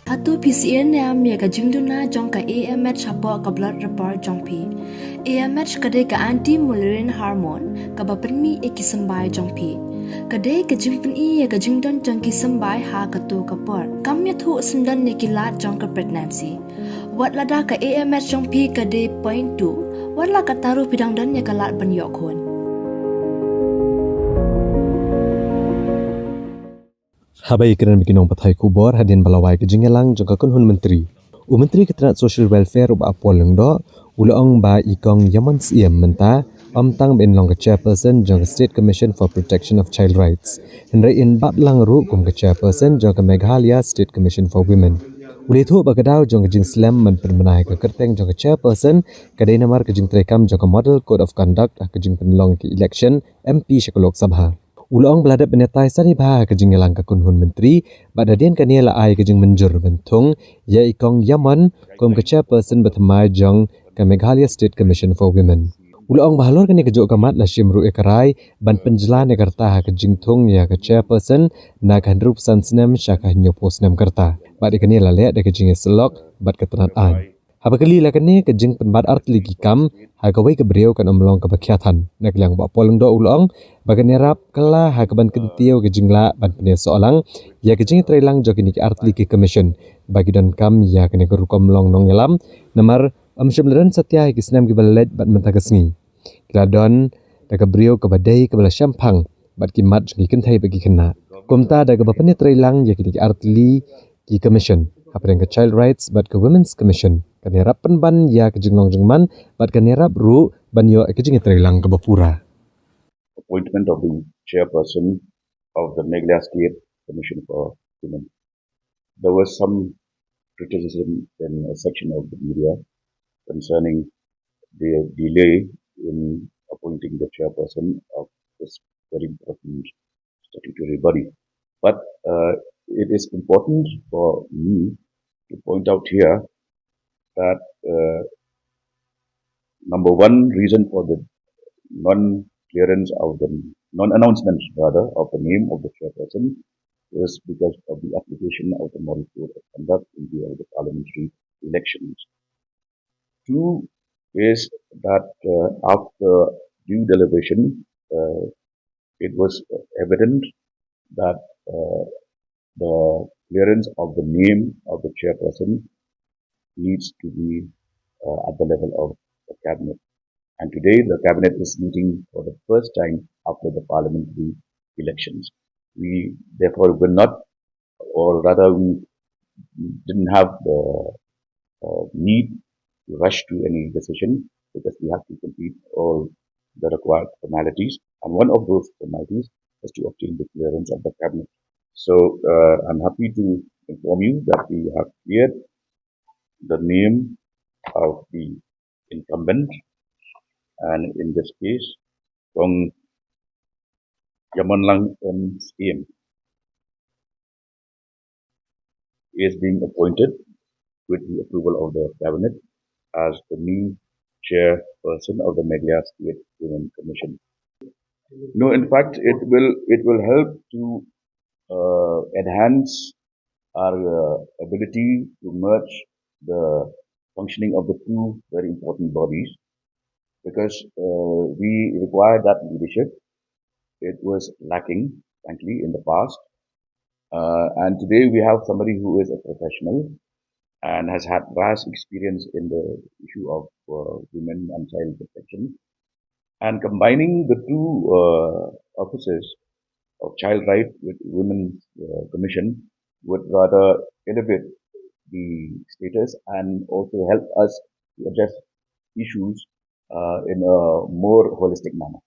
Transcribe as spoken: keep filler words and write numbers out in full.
Hato phi sngewthuh ne em ïa ka jingduna jong ka A M H hapoh ka blood report jong phi? A M H ka dei ka anti-malarian hormone kaba pynmih ïa ki symbai jong phi. Ka dei ka jingpyni ïa ka jingdon jong ki symbai ha kato ka por. Kam ïathuh syndon ïa ki lad jong ka pregnancy. Wat lada ka A M H jong phi ka dei point two, wat la katta ruh phi dang don ïa ka lad ban ïoh khun. Haba ïakren bad ki nongpathai khubor hadien ba la wai ka jingïalang jong ka kynhun myntri, u Myntri ka tnat Social Welfare, u Bah Paul Lyngdoh, u la ong ba i Kong Yamon Syiem mynta ym tang ban long ka chairperson jong ka State Commission for Protection of Child Rights, hynrei in bat lang ruh kum ka chairperson jong ka Meghalaya State Commission for Women. U la ïathuh ba ka daw jong ka jingslem ban pynbna ïa ka kyrteng jong ka chairperson ka dei namar ka jingtreikam jong ka Model Code of Conduct ha ka jingpynlong ka election M P sha ka Lok Sabha. U la ong ba la dep ban ïatai sani bha ha ka jingïalang ka kynhun myntri, bad hadien kane la ai ka jingmynjur ban thung ïa i Kong Yamon kum ka chairperson ba thymmai jong ka Meghalaya State Commission for Women. U la ong ba halor kane kajuh ka mat la shim ruh ïa ka rai ban pynjlan ïa ka rta ha ka jingthung ïa ka chairperson na ka hynriewphew san snem sha ka hynñiewphew snem ka rta. Bad ïa kane la leh da ka jingïasyllok bad ka tnat aiñ. Haba kylli la kane ka jingpynbat artylli ki kam ha kawei ka briew kan ym long kaba khia than. Na ka liang Bah Paul Lyngdoh u la ong ba kan ïarap kylla ha kaban kyntiew ka jinglah ban pynïasoh lang ïa ka jingïatreilang jong kine ki artylli ki commission ba ki donkam ïa kane ka rukom long nongïalam, namar ym shym la don satia ha ki snem kiba la leit bad mynta ka sngi. Ki la don da ka briew kaba dei kaba la shemphang bad ki mat jong ki kynthei bad ki khynnah. Kumta da kaba pynïatreilang ïa kine ki artylli ki commission hapdeng ka Child Rights bad ka Women's Commission, kan ïarap pynban ïa ka jinglong jingman bad kan ïarap ruh ban ïoh ïa ka jingïatreilang kaba pura. Appointment of the chairperson of the Meghalaya State Commission for Women. There was some criticism in a section of the media concerning the delay in appointing the chairperson of this very important statutory body. But uh, it is important for me to point out here that uh, number one reason for the non-clearance of the non-announcement, rather, of the name of the chairperson is because of the application of the Model Code of Conduct in view of the parliamentary elections. Two is that uh, after due deliberation, uh, it was evident that uh, the clearance of the name of the chairperson needs to be uh, at the level of the cabinet. And today, the cabinet is meeting for the first time after the parliamentary elections. We therefore will not, or rather, we didn't have the uh, need to rush to any decision because we have to complete all the required formalities. And one of those formalities is to obtain the clearance of the cabinet. So uh, I'm happy to inform you that we have cleared the name of the incumbent, and in this case, Kong Yamanlang M Syiem is being appointed with the approval of the cabinet as the new chairperson of the Meghalaya State Women Commission. No, in fact, it will it will help to uh, enhance our uh, ability to merge the functioning of the two very important bodies because uh, we require that leadership. It was lacking, frankly, in the past. Uh, and today we have somebody who is a professional and has had vast experience in the issue of uh, women and child protection. And combining the two uh, offices of child right with women's uh, commission would rather elevate the status and also help us to address issues uh, in a more holistic manner.